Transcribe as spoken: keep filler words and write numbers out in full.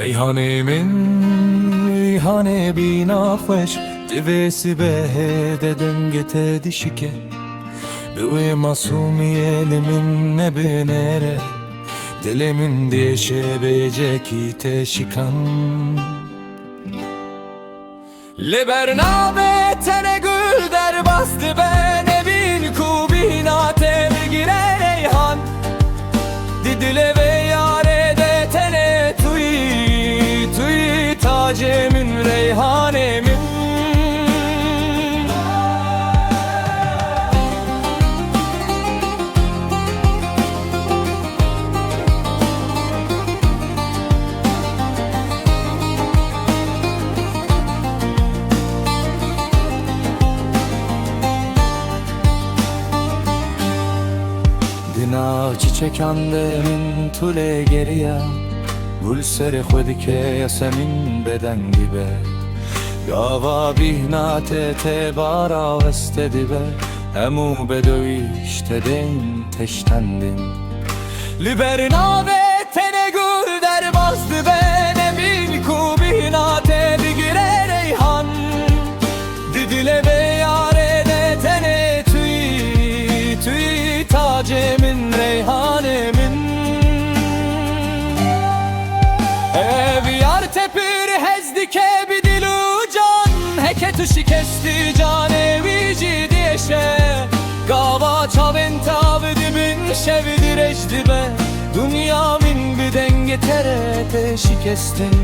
Reyhanê min, reyhanê bîna xweş, divê sibehê de dengê te dişike. Bi wê masûmiyê li min nebinêre, dilê min diêşe bêcekî te şikan. Li ber navê tenê gul derbas dibe, nebîn ku bîna te bigire reyhan. Di dilê vê yarê de tenê tuyî, tuyî tacê min, reyhanê min. Di nav çiçekan de min tu lê geriya, gul serê xwe dike, yasemîn bedeng dibe. Gava bîhna te tê bara weste dibe, hemû bedewîş te bên teştendin. Li ber navê tenê gul derbas dibe, nebîn ku bîhna te digire reyhan. Di dilê vê yarê de tenê tuyî, tuyî tacê min, reyhanê min. Ev yar te pir hez dike bi dil û can, heke tu şikestî canê wî jî diêşe. Gava çavên tav dibin, şev dirêj dibe, dinya min bi dengê te re tê şikestin.